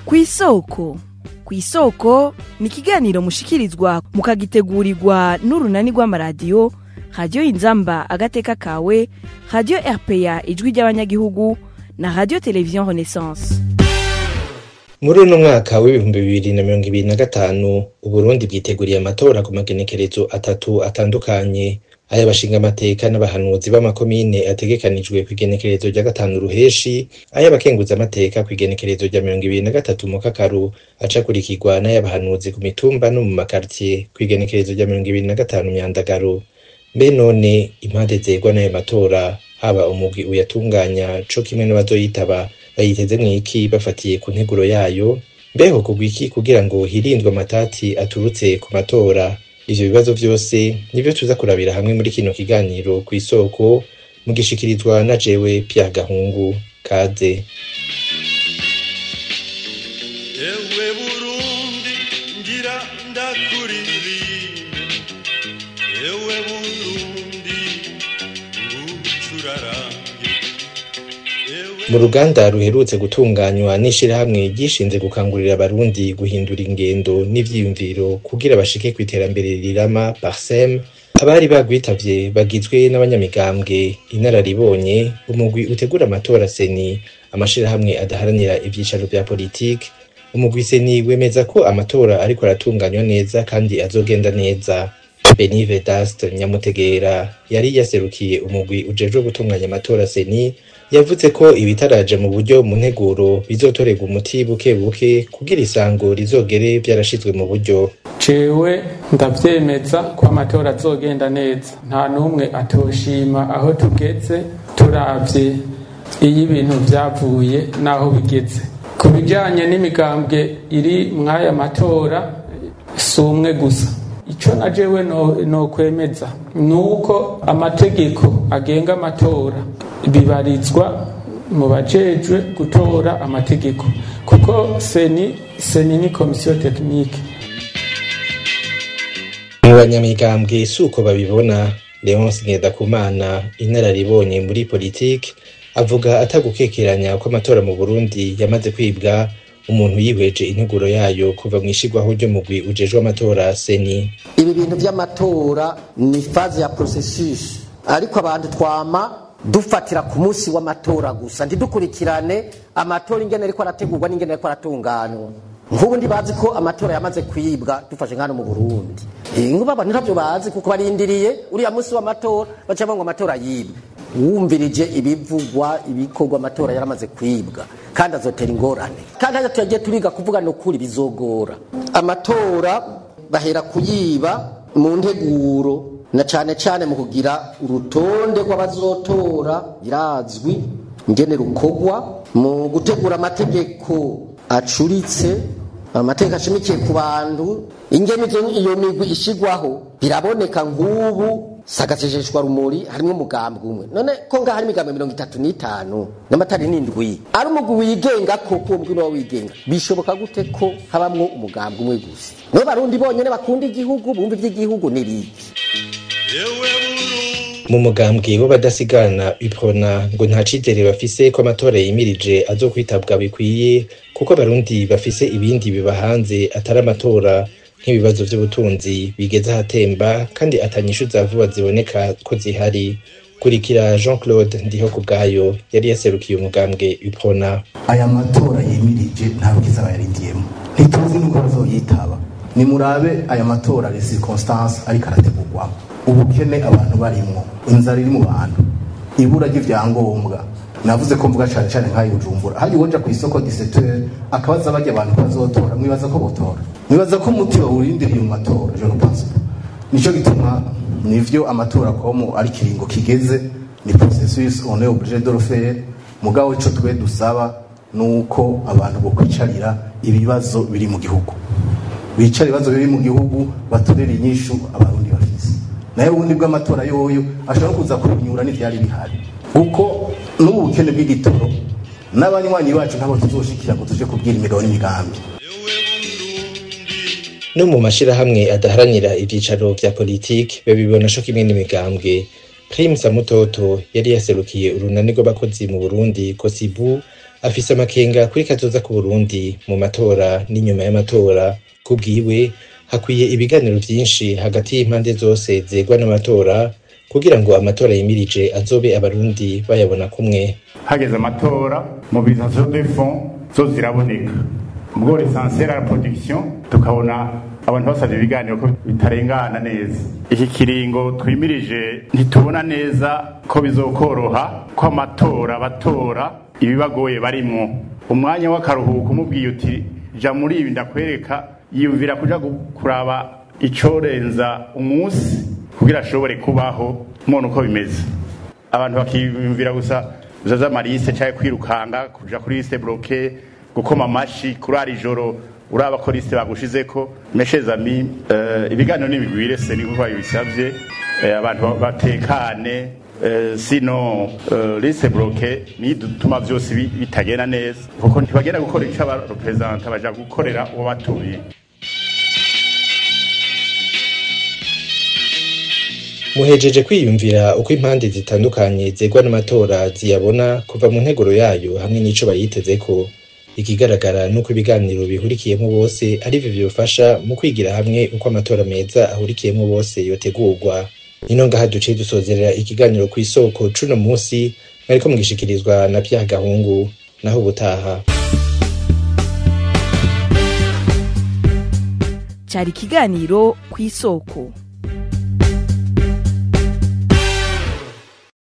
Kw'isoko. Kw'isoko ni ikiganiro mushikirizwa mukagitegurirwa n'urunani rw'amaradiyo Radiyo Inzamba Agateka Kawe, Radiyo RPA Ijwi ry'Abanyagihugu na Radiyo Televiziyo Renaissance. Muri uno mwaka w'2025, Uburundi bwiteguriye amatora ku magenekerezo atatu atandukanye: ay'abashingamateka n'abahanuzi b'amakomine ategekanijwe kw'igenekerezo rya 5 Ruheshi, ay'abakenguzamateka kw'igenekerezo rya 23 Mukakaru, acakurikirwa n'ay'abahanuzi ku mitumba no mu makaritiye kw'igenekerezo rya 25 Myandagaro. Mbe none impande zegwa n'ayo matora, haba umugwi uyatunganya co kimwe n'abazoyitaba, bayiteze mwiki bafatiye ku nteguro yayo? Mbe hokorwa iki kugira ngo hirindwe amatati aturutse ku matora? Ivyo bibazo vyose nivyo tuza kurabira hamwe muri kino kiganiro Kw'isoko, mugishikirizwa na jewe Pierre Gahungu. Kaze. Ewe Burundi, ngira ndakuririmbe, ewe Burundi, ngucurarange. Mu ruganda ruherutse gutunganywa n'ishirahamwe ryishinze gukangurira Abarundi guhindura ingendo n'ivyiyumviro kugira bashike kw'iterambere rirama, PARCEM, abari bagwitavye bagizwe n'abanyamigambwe, inararibonye, umugwi utegura amatora CENI, amashirahamwe adaharanira ivyicaro vya politike, umugwi CENI wemeza ko amatora ariko aratunganywa neza kandi azogenda neza. Beni Vedaste Nyamutegera yari yaserukiye umugwi ujejwe gutunganya amatora CENI, yavuze ko ibitaraje mu buryo mu nteguro bizotorerwa umuti buke buke kugira isango rizogere vyarashizwe mu buryo. Jewe ndavyemeza ko amatora azogenda neza, nta n'umwe atoshima aho tugeze turavye iyo ibintu vyavuye n'aho bigeze. Ku bijanye n'imigambwe iri mw'aya matora, si umwe gusa. Ico na jewe nokwemeza nuko amategeko agenga amatora bibarizwa mu bajejwe gutora amategeko, kuko CENI ni komisiyo tekinike. Mu banyamigambwe suko babibona. Leonce Ngendakumana, inararibonye muri politike, avuga atagukekeranya ko amatora mu Burundi yamaze kwibwa umuntu yihweje integuro yayo kuva mw'ishirwaho ry'umugwi ujejwe amatora CENI. Ibi bintu vy'amatora ni phase ya processus, ariko abantu twama dufatira ku munsi w'amatora gusa, ntidukurikirane amatora ingene ariko arategurwa n'ingene ariko aratunganywa. Nk'ubu ntibazi ko amatora yamaze kwibwa, dufashe nk'hano mu Burundi. Nk'ubu abantu ntavyo bazi kuko barindiriye uriya munsi w'amatora, baca bavuga ngo amatora yibwe. Wumvirije ibivugwa, ibikorwa, amatora yaramaze kwibwa kandi azotera ingorane. Kandi hajya tuyagiye turiga kuvuga no kuri bizogora. Amatora bahera kuyiba mu nteguro, na cane cane mu kugira urutonde rw'abazotora birazwi ingene rukorwa, mu gutegura amategeko acuritse, amategeko ashimikiye ku bantu, ingene iyo migwi ishigwaho biraboneka. Nk'ubu sagasheshwa rumuri harimwo umugambwe umwe, none ko ngaha hari imigambwe 35 n'amatari n'indwi, ari umugwi wigenga koko, uwo mugwi niwo wigenga, bishoboka gute ko habamwo umugambwe umwe gusa? Nibo Barundi bonyene bakunda igihugu, bumva ivy'igihugu n'ibiki. Ewe Burundi. Mu mugambwe w'abadasigana UPRONA ngo nta cizere bafise ko amatora yimirije azokwitabwa bikwiye, kuko Abarundi bafise ibindi bibahanze atari amatora, nk'ibibazo vy'ubutunzi bigeze ahatemba kandi atanyishu za vuba ziboneka ko zihari. Kurikira Jean Claude Ndihokubwayo yari yaserukiye umugambwe UPRONA. Aya matora yimirije nta bwiza bayarindiyemo, ntituzi nuko bazoyitaba. Nimurabe aya matora, les circonstances ariko arategurwamo, ubukene abantu barimwo, inzara iri mu bantu, ibura ry'ivyangombwa. Navuze ko mvuga cane cane nk'ayo Bujumbura, hari uwoja kw'isoko 17 akabaza barya abantu bazotora, mwibaza ko botora? Mwibaza ko umuti bawurindiriye mu matora? Je ne pense pas. Nico gituma nivyo amatora komo ari kiringo kigeze, ni processus, on est obligé de le faire. Mugabo ico twe dusaba nuko abantu bokwicarira ibibazo biri mu gihugu, bicara ibibazo biri mu gihugu, batorera inyishu Abarundi bafise. Nayo ubundi bw'amatora yoyo ashobora kuza kubinyura n'ivyari bihari, kuko n'ubu bukene bw'igitoro n'abanywanyi bacu ntabo tuzoshikira ngo tuje kubwira imigabo n'imigambi. Ewe Burundi. No mu mashirahamwe adaharanira ivyicaro vya politike babibona co kimwe n'imigambwe. Prime Samutoto yari yaserukiye urunani rw'abakozi mu Burundi, Kosibu, Afise amakenga kuri kazoza ku Burundi mu matora n'inyuma y'amatora. Kubwiwe, hakwiye ibiganiro vyinshi hagati y'impande zose zegwa n'amatora kugira ngo amatora yimirije azobe Abarundi bayabona kumwe. Hageze amatora, mobilisation des fonds zo ziraboneka, ubwo l'essentiel à la production tukabona abantu basabye ibiganiro ko bitarengana neza. Iki kiringo twimirije ntitubona neza ko bizokoroha ko amatora batora ibibagoye barimwo. Umwanya w'akaruhuko umubwiye uti ja muri ibi ndakwereka, yiyumvira kuja kuraba icorenza umunsi kugira ashobore kubaho. Mubona uko bimeze, abantu bakiyumvira gusa uza z'amaliste canke kwirukanga kuja kuri liste bloquée, gukoma amashi, kurara ijoro uraba ko liste bagushizeko. Mes chers amis, ibiganiro n'imigwire se niko babisavye, abantu batekane, sino liste bloquée ni dutuma vyose bitagenda neza, kuko ntibagenda gukora ico abarepresenta, baja gukorera uwo batuye. Muhejeje kwiyumvira uko impande zitandukanye zegwa n'amatora ziyabona kuva mu nteguro yayo hamwe n'ico bayitezeko. Ikigaragara nuko ibiganiro bihurikiyemo bose arivyo vyofasha mu kwigira hamwe uko amatora meza ahurikiyemo bose yotegurwa. Nino ngaha duciye dusozerera ikiganiro Kw'Isoko cuno musi, mwariko mugishikirizwa na Pierre Gahungu. Naho ubutaha. Cari ikiganiro Kw'Isoko.